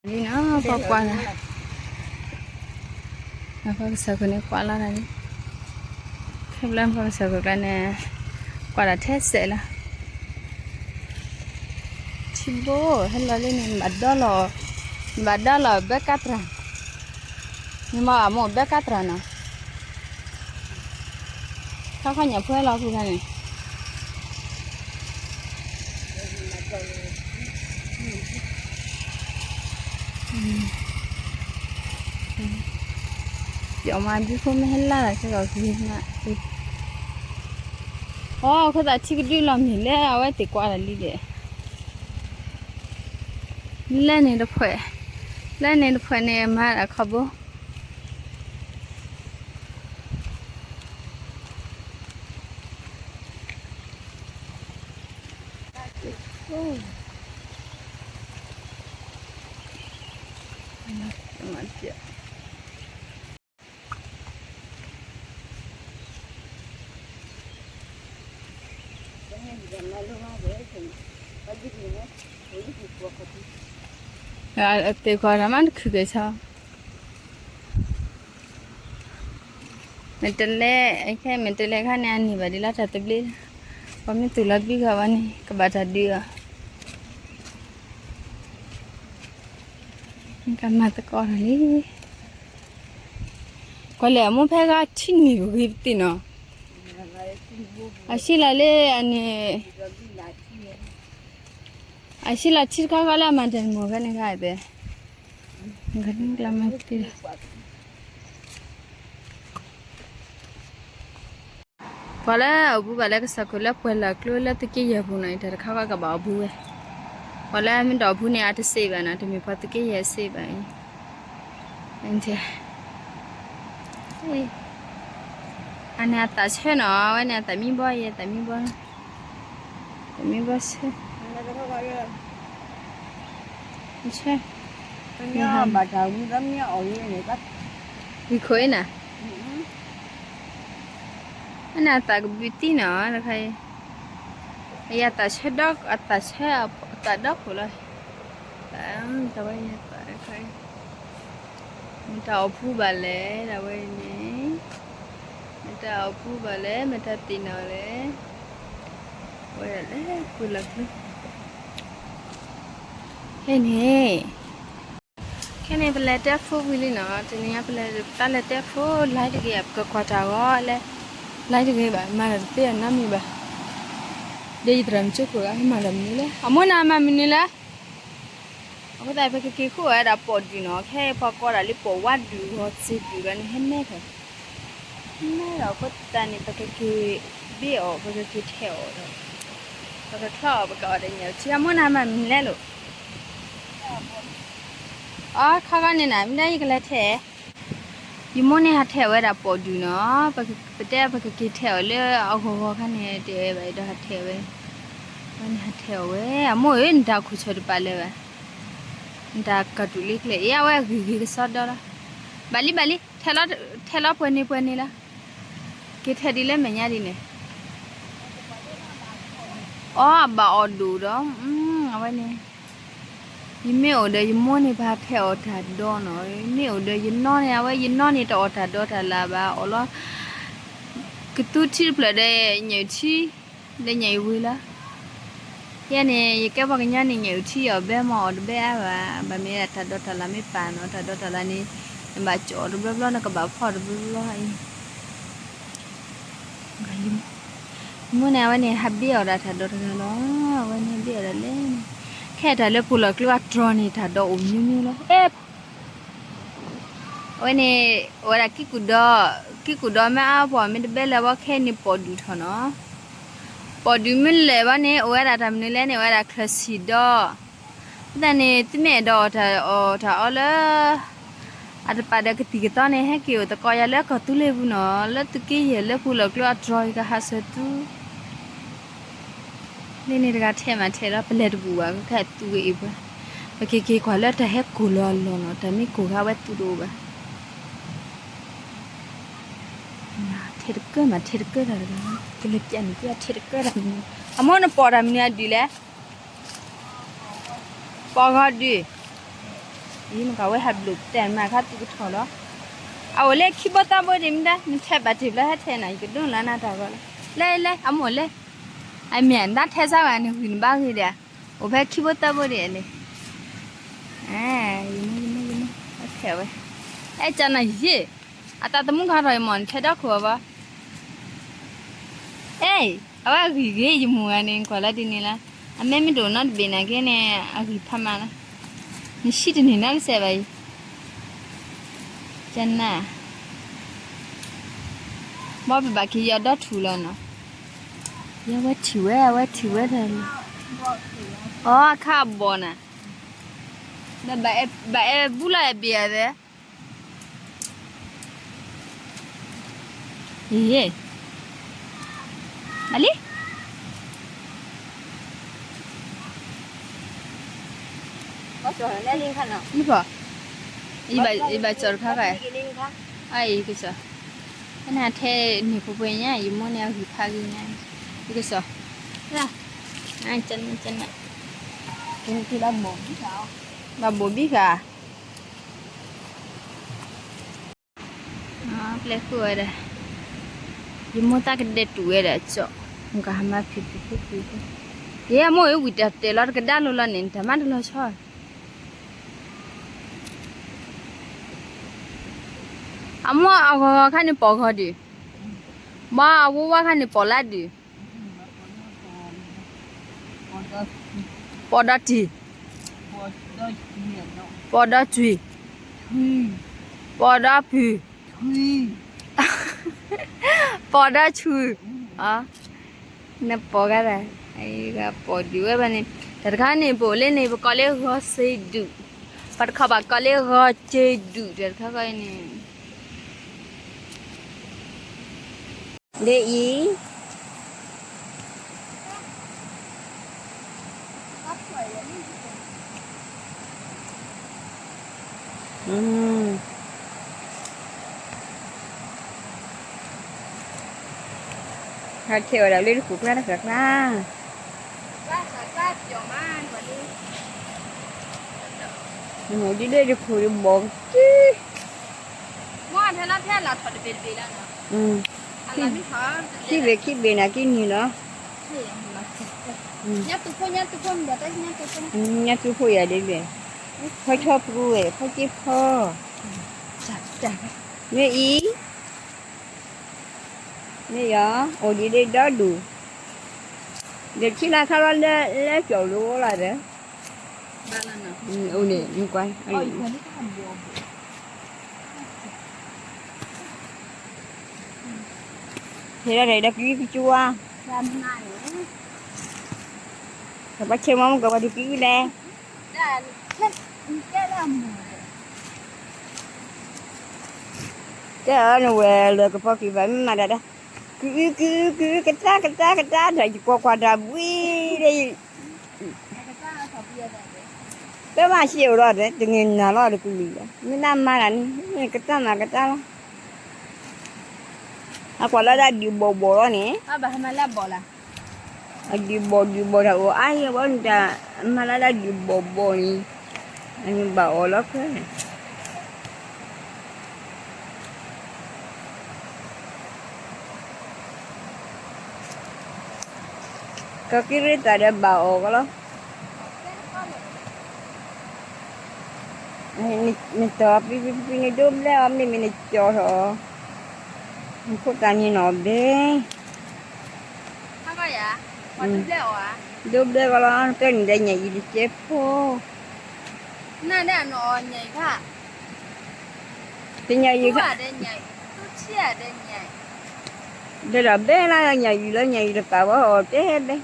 လံနီၤ ပကွၢ်လၢ ပကစၢ်ခိၣ်န့ၣ်ကွၢ်လီၤတၢ်လံ, ခဲဘျီပကစၢ်ခိၣ်ကျါန့ၣ် ကွၢ်တၢ်ထဲစဲးလီၤ, ထံဘိ ဟဲလီၤလံန့ၣ် ဘၣ်ဒီလီၤ, ဘၣ်ဒီလီၤဘဲကၣ်တြၢ်, န့ၣ်မ့ၢ်အမိၢ်ဘဲကၣ်တြၢ်နီၤ, ခီခီညၣ်ဖိဟဲလီၤဖုခါန့ၣ် ပျီမၤဘုခိၣ်မ့ၢ်ဟဲလၢ်လီၤခဲကီၢ်ခံ, အိၣ်ခိၣ်သးထံကဒုလီၤမံၤလၢအဝဲသ့ၣ်ကွၢ်တၢ်လံဒီး, လၢန့ၣ်တဖှဲး, လၢန့ၣ်တဖှဲးန့ၣ်မၤဒၣ်ခီဘိ သ့ၣ်ခွါတၢ်မးတခုၣ်က့ၤဆၢ, မ့ၢ်တလဲ, ခဲမ့ၢ်တလဲခါန့ၣ် အန့ၢ်ဘၣ်ဒ်လီၤတၢ်သဘျ့, ပှၤမ့ၢ်သူၣ်လီၤဘံဃာ်ဝဲန့ၣ် ကဘၣ်တၢ်ဒုးအီၤ, ကမၤသကိးတၢ်လံ, ကွၢ်လဲၣ် အမိၢ်ဖဲဂၤထံၣ်န့ၢ်ပဂ့ၤပသ့ၣ်နီၤ, အဆံးလီၤလၢအန့ၣ်, အဆံးလီၤထံတခါဃီလၢအမၤတၢ်မီၢ်ဖဲန့ၣ်ခါအံၤပဲ, ကမၤသ့ ပှၤလၢအအိၣ်ဘူးဘၣ်လၢကစၢ်ခိၣ်လၢပှဲၤလီၤကျိလၢသုးက့ယဲၢ်ပူၤနီၤ အံၤတၢ်တခါဃီကဘၣ်အိၣ်ဘူးဝဲ, ပှၤလၢမ့ၢ်တအိၣ်ဘူးန့ၣ် အတစံးဘၣ်နီၤ တမ့ၢ်ပှၤသုးက့ယဲၢ်စံးဘၣ်အံၤ, အန့ၣ်အသးဆၢနီၤ အဝဲန့ၣ်အသးမံဘီယဲ အသးမံဘီ တမံဘီဆၢ, ဆၢ, ဝံခိၣ်အံၤနၤ, အန့ၣ်အသးကဘုးသံနီၤ တခါအံၤ, အယသးဆၢဒီး အသးဆၢအသးဒီခိၣ်လီၤ, တဝဲယသးတခါအံၤ, မတၤအိၣ်ဖှူဘၣ်လဲၣ် တဝဲအံၤန့ၣ်, မတၤအိၣ်ဖှူဘၣ်လဲၣ် မတၤသ့ၣ်နီၣ်လဲၣ်, ဝဲဒၣ်လဲၤပှ့ၤလီၤကျိ ဖဲန့ၣ်, ခဲန့ၣ်ပလဲၤတဲဖိဝံၤလံနီၤ တနံၤညါပလဲၤ တၢ်လဲၤတဲဖိ လၢတဂ့ၤ ပကကွၢ်တၢ်ဂီၤလၢ လၢတဂ့ၤဘၣ် မၤတၢ်တသ့အနီတမံၤဘၣ်, ဒီးယသရၣ်မုၣ်ကၠိခိၣ်ဂၤ မၤတၢ်မနုၤလဲၣ် အမိၢ်နၤမၤမနုၤလဲၣ်, အဃိသတးပကက့ၤဃုအီၣ်ဝဲဒၣ်ပိာ်ဒုၣ်နီၤ ခဲအံၤပှၤကိးဒၣ်လၢပိာ်ဝါဒုၣ်ဂီၤစ့ဒုၣ်ဘၣ်န့ၣ် ဟဲမဲထီၣ် မဲထီၣ်အဃိသတးန့ၣ် ပကက့ၤဘ့ၣ်အီၤ ပကက့ၤထဲးအီၤဒီး ပကချီအီၤ ပကအီၣ်ဒီးညၣ်အုၣ်ထံ အမိၢ်နၤမၤမနုၤလဲၣ်လိၤ, အီ ခါခါန့ၣ်နၤ မ့ၢ်ဒၣ်ယကလဲၤထဲး ယမိၢ်န့ၣ်ဟးထဲးအီၤဝဲဒၣ်ပိာ်ဒုၣ်နီၤ, ပတဲပကက့ၤထဲးအီၤလၢအဂီၤဂီၤခါန့ၣ် တဲဝဲဘၣ်ဒီးဟးထဲးအီၤဝဲ, ဝဲန့ၣ်ဟးထဲးအီၤဝဲ အမိၢ်ဧၢ နတၢ်ခိၣ်ဆၢတပာ်လၢၤဘၣ်, နတၢ်ကတူာ်လံကျဲ အ့ အဝဲအဂ့ၤဂ့ၤကစီဒီလီၤ, ဘၣ်လံဘၣ်လံ ထဲးလီၤပှဲၤန့ၣ်ပှဲၤန့ၣ်လီၤ, က့ၤထဲးဒ်လၢမဲာ်ညါဒ်န့ၣ် အီ အဘၣ်အီၣ်ဒိၣ်ဒီး အဝဲန့ၣ် ယမ့ၢ်အိၣ်ဒီးယမိၢ်န့ၣ် ပဟးထဲးအီၣ်တၢ်ဒီနီၤ, ယမ့ၢ်အိၣ်ဒီးယနီၢ်န့ၣ် အဝဲယနီၢ်န့ၣ် တအီၣ်တၢ်ဒီတၢ်လၢဘၣ် အီၣ်လီၤ ကသူထံတဖျၢၣ်ဒီးညၣ်အုၣ်ထံ ဒီးညၣ်အုၣ်ဝံၤလီၤ, ယဲန့ၣ် ယကဲပှၤကညီန့ၣ် ညၣ်အုၣ်ထံအီၣ်ဘဲမ့ၢ်အီၣ်တဘဲအါဘၣ်, ဘၣ်မ့ၢ်ဒၣ်တၢ်ဒီတၢ်လၢ်မ့ၢ်ပာ်နီၤ, တၢ်ဒီတၢ်လၢ်န့ၣ် နဘၣ်ကၠီအီၤတဘျီဘျီ နကဘၣ်ဖီအီၤတဘျီဘျီအံၤ ယမိၢ်န့ၣ် အဝဲန့ၣ် ဟးဘ့ၣ်အီၣ်ဒၣ်တၢ်ဒီတဂၤလီၤ, အဝဲန့ၣ်ဘ့ၣ်အီၣ်ဒၣ်လဲၣ်န့ၣ်, ခဲအံၤတၢ်လၢပူၤလီၢ်ကျိအတြီၤန့ၣ် တၢ်ဒီအိၣ်မနုၤမနုၤလီၤ, အဝဲန့ၣ် အိၣ်ဝဲဒၣ်ကံၢ်ကူၣ်ဒီ, ကံၢ်ကူၣ်ဒီမ့ၢ်အါပှၤမ့ၢ်တဘဲလၢၤဘၣ် ခဲအံၤန့ၣ်ပိာ်ဒူၣ်ထီၣ်နီၤ, ပိာ်ဒူၣ်မ့ၢ်လဲၣ်ဘၣ်န့ၣ် အိၣ်ဝဲဒၣ်တၢ်မနုၤလဲၣ်န့ၣ် အိၣ်ဝဲဒၣ်ချၢၣ်ဆံၣ်ဒီ အဃိသတးန့ၣ် သုမ့ၢ်အဲၣ်ဒိးအီၣ်တၢ်အီၣ်တၢ်အီလၢ အတပာ်ဒီးကသံၣ်ကသီန့ၣ် ဟဲက့ၤအိၣ်သကိးယၤလၢကီၢ်သူလ့ၤပူၤနီၤ, လၢသုးက့ယဲၢ်လၢပူၤလီၢ်ကျိအတြီၤ ယကဟးဆၢသု လၢန့ၣ်တဂၤထဲးမးထဲးဒီး ပလဲၤတဘူၣ်ဘၣ် ခဲအံၤသူဝဲအံၤပှၤ, ပက့ၤက့ၤကွၢ်လၢတၢ်ဟဲကိၢ်လီၤအလီၢ်နီၤ, တၢ်မ့ၢ်ကိၢ်ခါဝဲသူတအိၣ်ဘၣ် ထဲတကၢၢ်မး ထဲတကၢၢ်တၢ်တဂၤ, ကလဲၤပျးန့ၣ် ပျးထဲတကၢၢ်တၢ်မနုၤ, အမိၢ်နပိာ်တၢ်မနုၤအဒုးလဲၣ်, ပိာ်ဂီၤဒုး, ယနကဝဲဟးဘျုးတဲမးခါသူကထီၣ်လီၤ. အအိၣ်လၢခံဘိသၢဘိဒံးမ့ၢ်ဒၣ် နထဲးဘၣ်တ့ၢ်ဘျီဟဲထဲးနၤ ယကဒိၣ်လၢနၤတၢ်ဂီၤလီၤ. လဲၤလဲၤ အမိၢ်လဲၤ, အမ့ၢ်နတၢ်ထဲးစၢ်ဝဲနဂံၢ်နဘါဂ့ၤဒၣ်, အိၣ်ဖဲခံဘိသၢဘိဒံးလဲၤ. ယမိၢ် ယမိၢ် ယမိၢ် အထဲးဝဲ, အဲၣ်ကနၤယ့ၢ်, အတၢ်သမူခါထီၣ်အံၤမ့ၢ် နထဲးဒီခိၣ်အဘၣ် အဲၣ်, အဝဲအဂံၢ်ဂ့ၤ ယမိၢ်ဂၤန့ၣ် ကွၢ်လၢဒ်န့ၣ်လၢ, အမ့ၢ်မ့ၢ်တအိၣ်နီတဘ့ၣ်နာ်က့န့ၣ် အဂံၢ်ဖးမးလၢ, နဆံတန့ၢ်နီတစဲးဘၣ်အံၤ, ကနၣ်, ဘီပဘၣ်က့ၤယီၤဒီထူၣ်လီၤနီၤ, ယဝဲထံၣ်ဝဲ အဝဲထံၣ်ဝဲတၢ်လီၤ, အီ အခါအဘီၣ်နၤ, ဘၣ်အဲၣ်ဘူးလီၤအဲၣ်ဘ့ၣ်အသဲ ယ့ၣ်, မၤလံ, ယဖီ, ယဘၣ်ကၠီတခါဘၣ်, အအံၤကၠီ, ကနၣ်ထဲန့ၣ်ပှဲၤပှဲၤညါ ယမိၢ်န့ၣ်အဂံၢ်ဖးဂ့ၤညါ, ယကၠီ, ကနၣ်, ဘၣ်ဘိၣ်ဘံၣ်ဃာ် ပျဲၢ်ဃုာ်ဝဲဒၣ်, ယမိၢ်တၢ်ကဒဲးတူၢ်ဝဲဒၣ်ကၠီ, နကဟးမၤဖံးဖံးဖံးဖံး, ယဲမိၢ်အံၤဝံၤတၢ်တဲာ်လီၤတကဒါလိၤလီၤန့ၣ် တၢ်မၤတလီၤဆီ, အမိၢ်အဂီၤဂီၤခါန့ၣ်ပိာ်ဂီၤဒုး, ဘၣ်အဝဲဝါခါန့ၣ်ပိာ်လါဒုး ပိာ်ဒီတံၢ်, ပိာ်ဒီသွံၣ်, ပိာ်ဒီဖုၣ်, ပိာ်ဒီဆူၣ်, နပိာ်ဂၤဒၣ်, ပိာ်ဒုးဝဲဘၣ်န့ၣ်, တၢ်တခါန့ၣ် ပအိၣ်လၢန့ၣ် ပကိးလၢဂီၤစ့ဒုး, ပှၤတခီဘၣ်ကိးလၢဂီၤစ့ဒုး တၢ်တခါဃီအံၤန့ၣ် ဒ်အံၤ, ဟဲထဲးဝဲဒၣ်လၢတခိၣ်ကျါတခိၣ်ကျါ, ဒ်ဒ်တခိၣ်တဘီၣ်က့ၤ ခံဘ့ၣ်ခံဘ့ၣ်နာ်က့န့ၣ်လီၤ, ညါသူဖိယၤဒ်လဲၣ်, ဖီဆီဖူဝဲ, ဖီက့ဖီ, မ့ၢ်အံၤ, မ့ၢ်ယီၤ, အိၣ်ဒ်ဒ်ဒီဒူၣ်, ဒီးထံလၢခါလီၤလၢကၠီၣ်လိၤလီၤဒီး, အိၣ်န့ၣ်, ကွၢ် ဟဲဒီးဒီးကံကစူၤ, ကဘၣ်ဆဲးမၤမုၢ်ကဘၣ်ဒုးကံလဲၣ်, တဲအီၤနဝဲလၢကပီၤကံဘၣ်မ့ၢ်မၤဒၣ်ဒၣ်, ကုကုကု ကတၢ်ကတၢ်ကတၢ် ဒီးယကွၢ်ကွၢ်တၢ်ဘှံးဒီး ပမၤဆံးအိၣ်လီၤဒီး တဂ့ၤနၤလီၤဒီးကလုာ်လီၤ မ့ၢ်ဒၣ်မၤတၢ်န့ၣ် မ့ၢ်ကတၢ်မၤကတၢ်လီၤ, အကွၢ်လၢဒၣ်ဒုးဘီၣ်ဘီၣ်လီၤန့ၣ်, အဒုးဘီၣ်ဒုးဘီၣ်တၢ်အိၣ်အါယဲဘီနတၢ်, မၤလၢဒၣ်ဒုးဘီၣ်ဘီၣ်န့ၣ်, အန့ၣ်ဘၣ်အီၤလီၤခဲ ကီၢ်ကံရ့သးဒီးဘၣ်အီၤကလီၤ, နတီၢ်ပံပံပံန့ၣ်ဒိဘျဲၣ်အီၤ မ့မ့ၢ်နကၠီထီၣ်, နခိၣ်သးန့ၣ်နီၢ်ဘဲ, ဒိဘျဲၣ်ကလီၤ ကဲန့ၣ်ဒီးညၣ်အံၤတကဲဖိ, တညၣ်အံၤခါ ဒီးဒီးဘဲလၢညၣ်အံၤလၢညၣ်အံၤတပာ်ဝဲအီၤတဲဘဲ,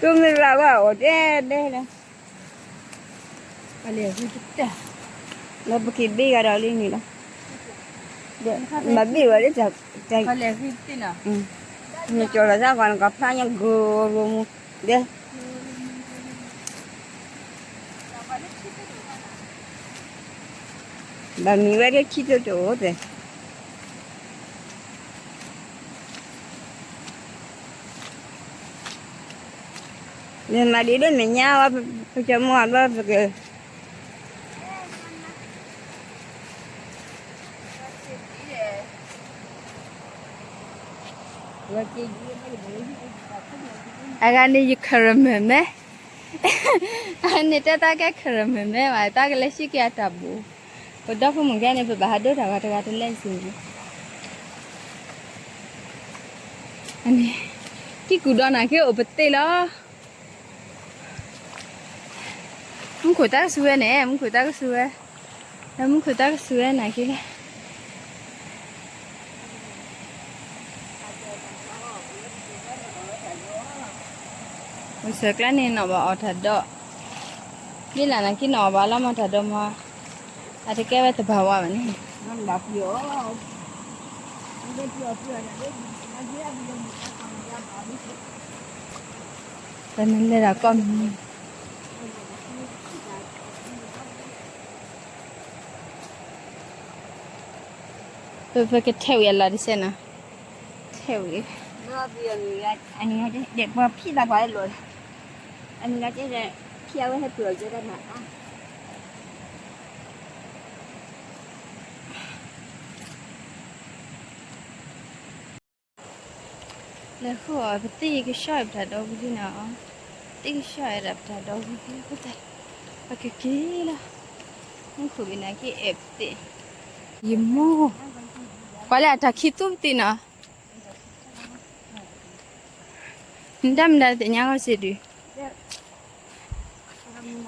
တိမ့ၢ်လၢဝဲအီၤတဲဘဲလၢ, လၢပက့ၤဘ့ၣ်ဂၤဒီးလံန့ၣ်လီၤ, မၤဘ့ၣ်ဝဲလၢတၢ်, နကၠီလီၤသးကီး နကဖျါညါဂိၤဂိၤမူ, ဒဲ ဘၣ်မံၤဝဲဒၣ်ထံတိတိအိၣ်သ့, မ့ၢ်မၤဒ်ဒိၣ်မဲာ်ညါဝဲ ပကမိၢ်အဘၢပက အဂၤန့ၣ်ယ caramel မဲ, အန့ၣ်တဲတၢ်ကဲ caramel မဲဘၣ် တၢ်ကလဲၤစံၣ်က့ၤအတၢ်ဘူး, ပဒီဖိမုၣ်ကဲန့ၣ် ပဘၣ်ဟးဒိတၢ်ဂၤတဂၤတလဲစ့ၢ်န့ၣ်, အန့ၣ် ကံၢ်ကူၣ်ဒီးနာ်က့အိၣ်ပသ့ၣ်လီၤ. မူခိၣ်တၢ်ကစူၤဝဲန့ၣ် မူခိၣ်တၢ်ကစူၤဝဲ, လၢမူခိၣ်တၢ်ကစူၤဝဲနာ်က့လဲၣ်. မုၢ်ဆၢၤကျါန့ၣ်နီၢ်ဘၣ်အီၣ်တၢ်ဒီး, ဒ်လဲၣ်နာ်က့နီၢ်အီၣ်ဘၣ်လီၤမၤတၢ်ဒီးမၤ, အတကဲဝဲတဘၣ်ဝါဘၣ်န့ၣ်, တၢ်နလဲၤဒၣ်ကီၢ်မံၤ ပ ပကထဲးဝံၤအလီၢ်တစဲးနီၤ, ထဲးဝံၤ, အန့ၣ်ပှၤဖံးသးပှၤလိာ်, အန့ၣ်ဖံးအဝဲဟဲပှ့ၤအီၤကဲတၢ်မၤအါ လဲၤဃုာ်အီၤ ပသ့ၣ်ကဆှီအီၤပတၢ်ဒီဝံၤလံနီၤ, သ့ၣ်ကဆှီအီၤဒၣ်ပတၢ်ဒီဝံၤလံ အဃိသတး ပကက့ၤလီၤ, မူခိၣ်ဘ့ၣ်နာ်က့အဲၣ်ပသ့ၣ်, ယမိၢ်, ပှၤလၢအတၢ်ခံသူပသ့ၣ်နီၤ, နတၢ်မတၤသ့ၣ်ညါဂီၢ်စ့ၢ်ဒုး,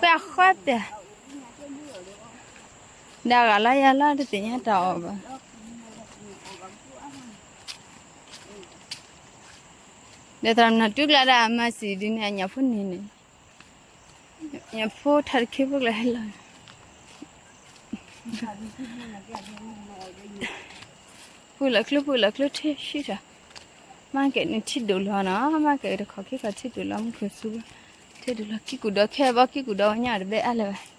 ပှၤအဃီပျၢ် ဒီးဂၤလီၤယၤလီၤ တသ့ၣ်ညါတၢ်အီၣ်ဘၣ်, ဒီးသရၣ်မုၣ်နီၢ်တူၢ်ကျါဒၣ်အမါစံးဒုးန့ၣ် အညၣ်ဖိန့ၣ်န့ၣ်, ညၣ်ဖိထါတခ့ဖိကျါဟဲလီၤ, ပူၤလီၤကျိပူၤလီၤကျိထံဆံတၢ်, မၤကဲန့ၣ်ထံဒိၣ်လီၤနီၤ, မၤကဲတခီၣ်ခံခီၣ်ထံဒိၣ်လီၤ မူခိၣ်စူၤ, ထံဒိၣ်လီၤ ကံၢ်ကူၣ်ဒီးခဲဘီ ကံၢ်ကူၣ်ဒီးဝဲညါတဘဲအါလၢၤဘၣ်,